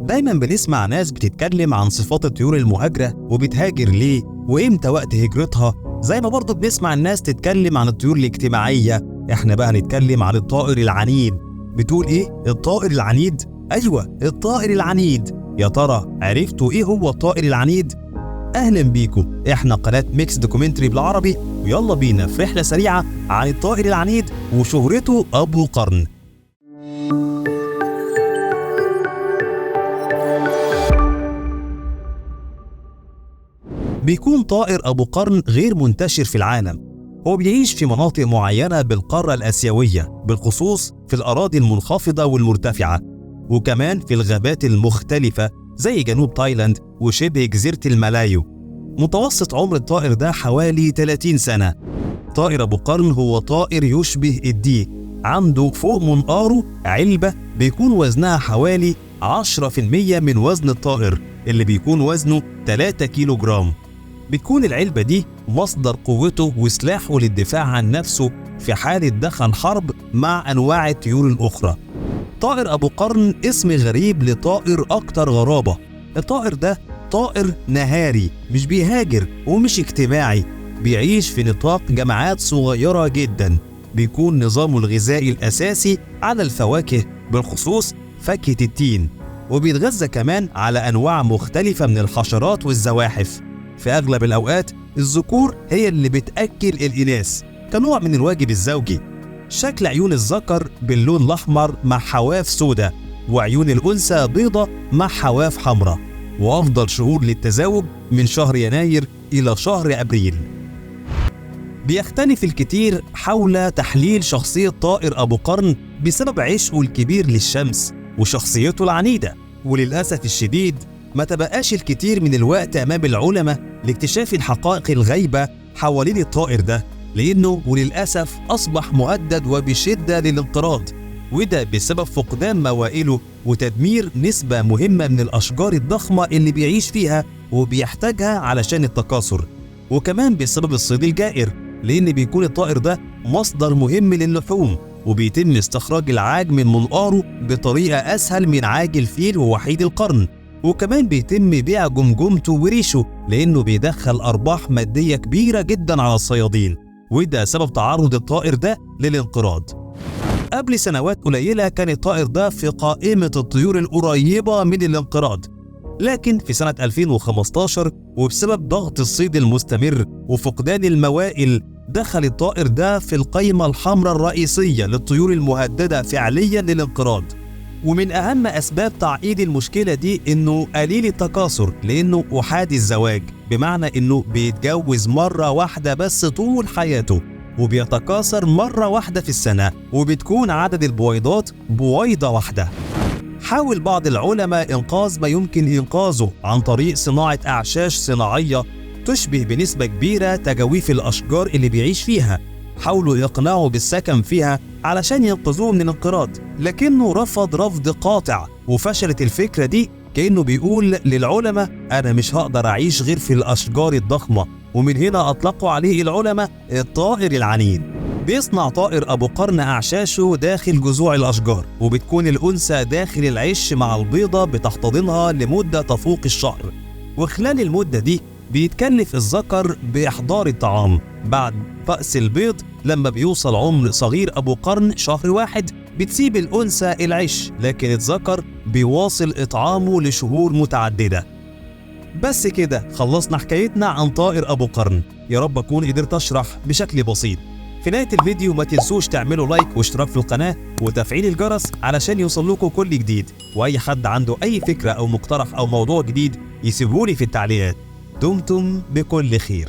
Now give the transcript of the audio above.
دايما بنسمع ناس بتتكلم عن صفات الطيور المهاجرة وبتهاجر ليه وإمتى وقت هجرتها، زي ما برضه بنسمع الناس تتكلم عن الطيور الاجتماعية. احنا بقى هنتكلم عن الطائر العنيد. بتقول ايه؟ الطائر العنيد؟ ايوه، الطائر العنيد. يا ترى عرفتوا ايه هو الطائر العنيد؟ اهلا بيكم، احنا قناة Mix Documentary بالعربي، ويلا بينا في رحلة سريعة عن الطائر العنيد وشهرته ابو قرن. بيكون طائر أبو قرن غير منتشر في العالم، هو بيعيش في مناطق معينة بالقارة الآسيوية، بالخصوص في الأراضي المنخفضة والمرتفعة، وكمان في الغابات المختلفة زي جنوب تايلاند وشبه جزيرة الملايو. متوسط عمر الطائر ده حوالي 30 سنة. طائر أبو قرن هو طائر يشبه الديك، عنده فوق منقاره علبة بيكون وزنها حوالي 10% من وزن الطائر اللي بيكون وزنه 3 كيلو جرام. بتكون العلبة دي مصدر قوته وسلاحه للدفاع عن نفسه في حالة دخل حرب مع أنواع الطيور الأخرى. طائر أبو قرن اسم غريب لطائر أكتر غرابة. الطائر ده طائر نهاري، مش بيهاجر ومش اجتماعي، بيعيش في نطاق جماعات صغيرة جدا. بيكون نظامه الغذائي الأساسي على الفواكه، بالخصوص فاكهة التين، وبيتغذى كمان على أنواع مختلفة من الحشرات والزواحف. في أغلب الأوقات الذكور هي اللي بتأكل الإناث كنوع من الواجب الزوجي. شكل عيون الذكر باللون الأحمر مع حواف سوداء، وعيون الأنثى بيضة مع حواف حمراء. وأفضل شهور للتزاوج من شهر يناير إلى شهر أبريل. بيختلف الكثير حول تحليل شخصية طائر أبو قرن بسبب عشقه الكبير للشمس وشخصيته العنيدة، وللأسف الشديد ما تبقاش الكثير من الوقت أمام العلماء لاكتشاف الحقائق الغايبة حوالين الطائر ده، لأنه وللأسف أصبح مهدد وبشدة للانقراض، وده بسبب فقدان موائله وتدمير نسبة مهمة من الأشجار الضخمة اللي بيعيش فيها وبيحتاجها علشان التكاثر، وكمان بسبب الصيد الجائر، لأن بيكون الطائر ده مصدر مهم للحوم، وبيتم استخراج العاج من منقاره بطريقة أسهل من عاج الفيل ووحيد القرن، وكمان بيتم بيع جمجمته وريشه لأنه بيدخل أرباح مادية كبيرة جدا على الصيادين، وده سبب تعرض الطائر ده للانقراض. قبل سنوات قليلة كان الطائر ده في قائمة الطيور القريبة من الانقراض، لكن في سنة 2015 وبسبب ضغط الصيد المستمر وفقدان الموائل دخل الطائر ده في القائمة الحمراء الرئيسية للطيور المهددة فعليا للانقراض. ومن أهم أسباب تعقيد المشكلة دي إنه قليل التكاثر، لأنه أحادي الزواج، بمعنى إنه بيتجوز مرة واحدة بس طول حياته، وبيتكاثر مرة واحدة في السنة، وبتكون عدد البويضات بويضة واحدة. حاول بعض العلماء إنقاذ ما يمكن إنقاذه عن طريق صناعة أعشاش صناعية تشبه بنسبة كبيرة تجاويف الأشجار اللي بيعيش فيها. حاولوا يقنعوا بالسكن فيها علشان ينقذوه من الانقراض، لكنه رفض رفض قاطع، وفشلت الفكرة دي. كأنه بيقول للعلماء أنا مش هقدر أعيش غير في الأشجار الضخمة، ومن هنا أطلقوا عليه العلماء الطائر العنيد. بيصنع طائر أبو قرن أعشاشه داخل جذوع الأشجار، وبتكون الأنثى داخل العش مع البيضة بتحتضنها لمدة تفوق الشهر، وخلال المدة دي بيتكلف الذكر بإحضار الطعام. بعد فأس البيض لما بيوصل عمر صغير أبو قرن شهر واحد بتسيب الأنثى العش، لكن الذكر بيواصل إطعامه لشهور متعددة. بس كده خلصنا حكايتنا عن طائر أبو قرن. يا رب أكون قدرت أشرح بشكل بسيط. في نهاية الفيديو ما تنسوش تعملوا like واشتراك في القناة وتفعيل الجرس علشان يوصل لكم كل جديد، وأي حد عنده أي فكرة أو مقترح أو موضوع جديد يسيبهولي في التعليقات. دمتم بكل خير.